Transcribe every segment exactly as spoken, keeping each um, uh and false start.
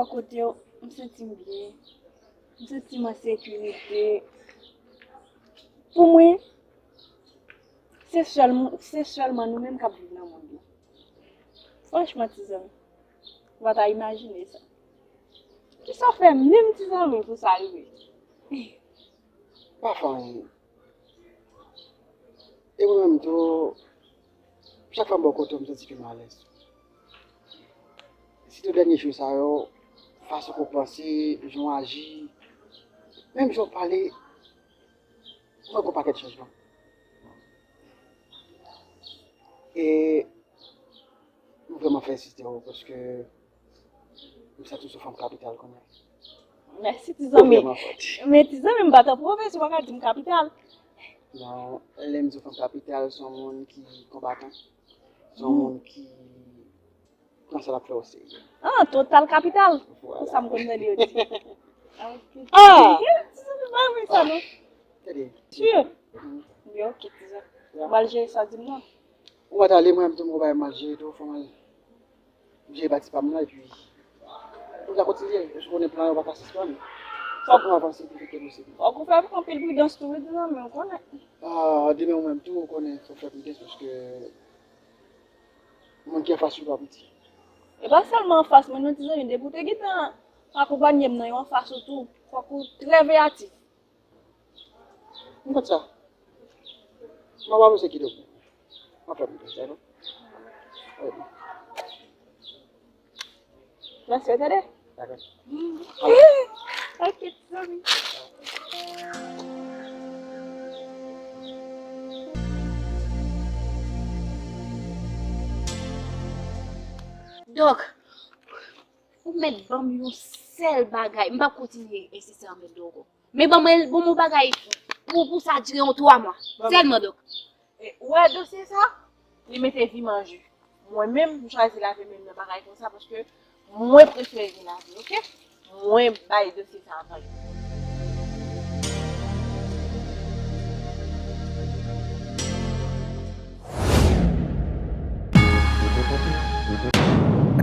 Bò kote w, m santi m byen. M santi m an sekirite. Pou mwen, se sèl, se sèlman nou menm k ap viv nan mond lan. Franchman, ti zanmi, ou pa ta imajine sa. Kisa w fè menm, ti zanmi, pou sa rive? Pa fè anyen. E mwen menm tou, chak fwa m bò kote w, m santi ke m alèz. Sitou dènye jou sa yo, fason ke w panse, jan w aji, menm jan w pale, m wè gon pakèt chanjman. E M vrèman felisite w paske m santi w se yon fanm kapital kounye a. Mèsi, ti zanmi. Ou vrèman fò. Men, ti zanmi, m pa t apwouve si w pa ka di m kapital. Non, lè m di w fanm kapital, se yon moun ki konbatan. Se yon moun ki pran sa l ap fè o serye. Ah, total kapital. Vwala. Pou sa m konn tande yo di. Ah, ok. Ah! Ti zanmi, pa vre sa, non? Tande. Si. Mhm. Wi, ok, ti zanmi. Ya. M pral jere sa w di m nan. Ou pa t ale, mwen menm tou, m gon bagay m al jere tou, fò m al jere pati pa m nan, epi pou n ka kontinye, paske w konnen plan yo pa ka sispann. Fòk nou avanse pi vit ke posib. Fòk ou fè anpil pridans tou, wi, ti zanmi, ou konnen. Ah, demen ou menm tou, ou konnen, fòk fè pridans, paske moun ki anfas ou pa piti. E pa sèlman anfas mwen non, ti zanmi, depi w te gentan akonpanye m nan, yo anfas ou tou, fòk ou trè veyatif. M konn sa. M ap avanse kite w. M ap fè m konsa, non? Wi. Mèsi, tande? Dakò. Ok, ti zanmi. Dòk, ou mèt ban m yon sèl bagay. M p ap kontinye ensiste anvè w ankò. Men ban mwen, ban m yon bagay pou, pou sa dire yon twa mwa. Sèlman, dòk. E, ou wè dosye sa? Li mete vi m an je. Mwen menm, m chwazi lave men m nan bagay konsa paske mwen prefere gen lavi, ok? Mwen bay dosye sa a valè.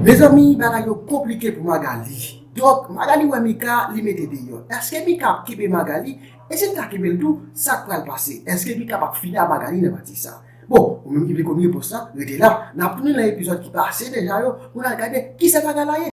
Mezanmi, bagay yo konplike pou Magali. Donk, Magali wè Mika, li mete deyò. Èske Mika ap kenbe Magali? E si l ta kenbe l tou, sa k pral pase? Èske Mika p ap fini ak Magali nan pati sa? Bon, ou menm ki vle konn repons la, rete la. N ap tounen nan epizòd ki pase deja yo pou n al gade kisa bagay la ye.